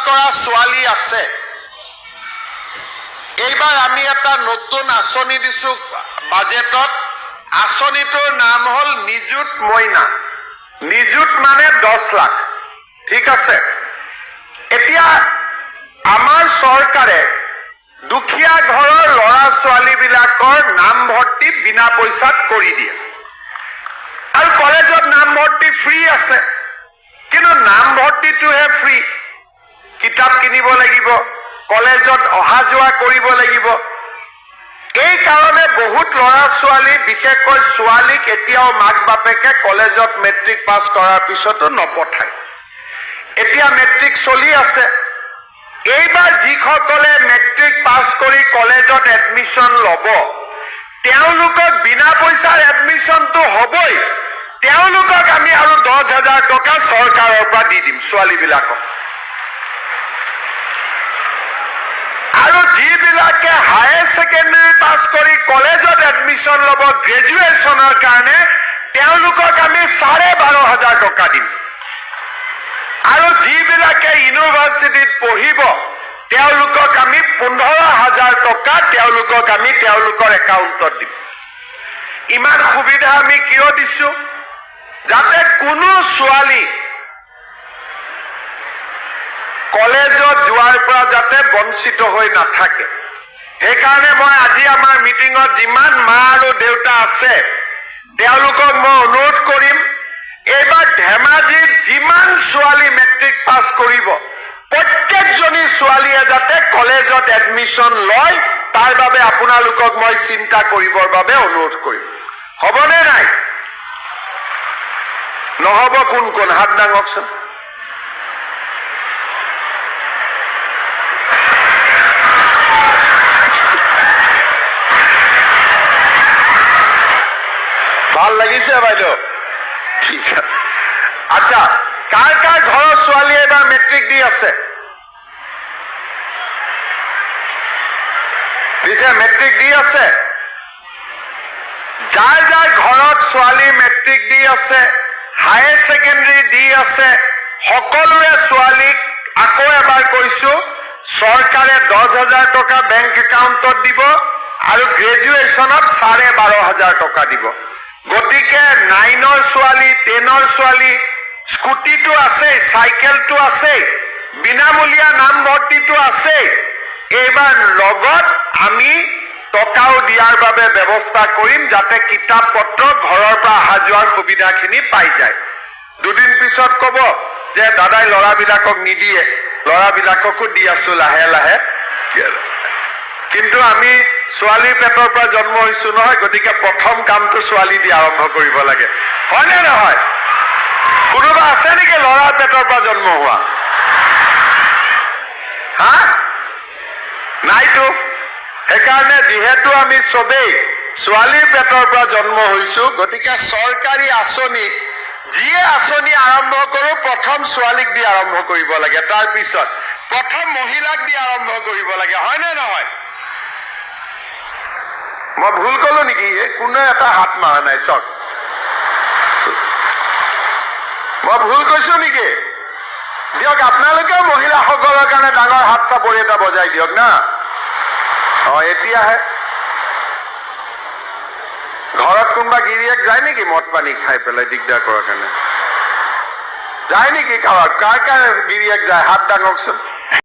কৰা ছোৱালী আছে, এইবাৰ আমি এটা নতুন আঁচনি দিছো বাজেটত। আঁচনিটোৰ নাম হ'ল নিযুত মইনা। নিযুত মানে 10 লাখ, ঠিক আছে? এতিয়া আমাৰ চৰকাৰে দুখীয়া ঘৰৰ ল'ৰা ছোৱালীবিলাকৰ নামভৰ্তি বিনা পইচাত কৰি দিয়ে আৰু কলেজত নামভৰ্তি ফ্ৰী আছে। কিন্তু নামভৰ্তিটোহে ফ্ৰী, কিতাপ কিনিব লাগিব, কলেজত অহা যোৱা কৰিব লাগিব। এই কাৰণে বহুত ল'ৰা ছোৱালী, বিশেষকৈ ছোৱালীক এতিয়াও মাক বাপেকে কলেজত মেট্ৰিক পাছ কৰাৰ পিছতো নপঠায়। এতিয়া মেট্ৰিক চলি আছে। এইবাৰ যিসকলে মেট্ৰিক পাছ কৰি কলেজত এডমিশ্যন ল'ব, তেওঁলোকক বিনা পইচাৰ এডমিশ্যনটো হ'বই, তেওঁলোকক আমি আৰু 10,000 টকা চৰকাৰৰ পৰা দি দিম ছোৱালীবিলাকক। আৰু যিবিলাকে হায়াৰ ছেকেণ্ডেৰী পাছ কৰি কলেজত এডমিশ্যন ল'ব গ্ৰেজুৱেশ্যনৰ কাৰণে, তেওঁলোকক আমি 12,500 টকা দিম। আৰু যিবিলাকে ইউনিভাৰ্চিটিত পঢ়িব, তেওঁলোকক আমি 15,000 টকা তেওঁলোকক আমি তেওঁলোকৰ একাউণ্টত দিম। ইমান সুবিধা আমি কিয় দিছো? যাতে কোনো ছোৱালী কলেজত যোৱাৰ পৰা যাতে বঞ্চিত হৈ নাথাকে। সেইকাৰণে মই আজি আমাৰ মিটিঙত যিমান মা আৰু দেউতা আছে, তেওঁলোকক মই অনুৰোধ কৰিম, এইবাৰ ধেমাজিত যিমান ছোৱালী মেট্ৰিক পাছ কৰিব, প্ৰত্যেকজনী ছোৱালীয়ে যাতে কলেজত এডমিশ্যন লয়, তাৰ বাবে আপোনালোকক মই চিন্তা কৰিবৰ বাবে অনুৰোধ কৰিম। হ'বনে নাই? নহ'ব কোন কোন, হাত দাঙকচোন। ভাল লাগিছে বাইদেউ, ঠিক আছে। আচ্ছা, কাৰ কাৰ ঘৰৰ ছোৱালীয়ে এইবাৰ মেট্ৰিক দি আছে? দিছে, মেট্ৰিক দি আছে। যাৰ যাৰ ঘৰত ছোৱালী মেট্ৰিক দি আছে, হায়াৰ ছেকেণ্ডেৰী দি আছে, সকলোৰে ছোৱালীক আকৌ এবাৰ কৈছো, চৰকাৰে 10,000 টকা বেংক একাউণ্টত দিব আৰু গ্ৰেজুৱেশ্যনত 12,500 টকা দিব। গতিকে নাইনৰ ছোৱালী, টেনৰ ছোৱালী, স্কুটিটো আছেই, চাইকেলটো আছেই, বিনামূলীয়া নামভৰ্তিটো আছেই, এইবাৰ লগত আমি টকাও দিয়াৰ বাবে ব্যৱস্থা কৰিম, যাতে কিতাপ পত্ৰ, ঘৰৰ পৰা অহা যোৱাৰ সুবিধাখিনি পাই যায়। দুদিন পিছত ক'ব যে দাদাই ল'ৰাবিলাকক নিদিয়ে। ল'ৰাবিলাককো দি আছো লাহে লাহে। কিন্তু আমি ছোৱালীৰ পেটৰ পৰা জন্ম হৈছো নহয়, গতিকে প্ৰথম কামটো ছোৱালী দি আৰম্ভ কৰিব লাগে, হয়নে নহয়? কোনোবা আছে নেকি ল'ৰাৰ পেটৰ পৰা জন্ম হোৱা? হা, নাইতো। সেইকাৰণে যিহেতু আমি চবেই ছোৱালীৰ পেটৰ পৰা জন্ম হৈছো, গতিকে চৰকাৰী আঁচনি, যিয়ে আঁচনি আৰম্ভ কৰো, প্ৰথম ছোৱালীক দি আৰম্ভ কৰিব লাগে, তাৰপিছত প্ৰথম মহিলাক দি আৰম্ভ কৰিব লাগে, হয়নে নহয়? মই ভুল কলো নেকি? এই কোনো এটা হাত মাৰা নাই, চাওক। মই ভুল কৈছো নেকি? দিয়ক, আপোনালোকেও মহিলাসকলৰ কাৰণে ডাঙৰ হাত চাপৰি এটা বজাই দিয়ক না। অ, এতিয়াহে ঘৰত কোনোবা গিৰিয়েক যায় নেকি মদ পানী খাই পেলাই দিগদাৰ কৰাৰ কাৰণে? যায় নেকি কাৰোবাৰ? কাৰ কাৰ গিৰিয়েক যায়, হাত দাঙকচোন।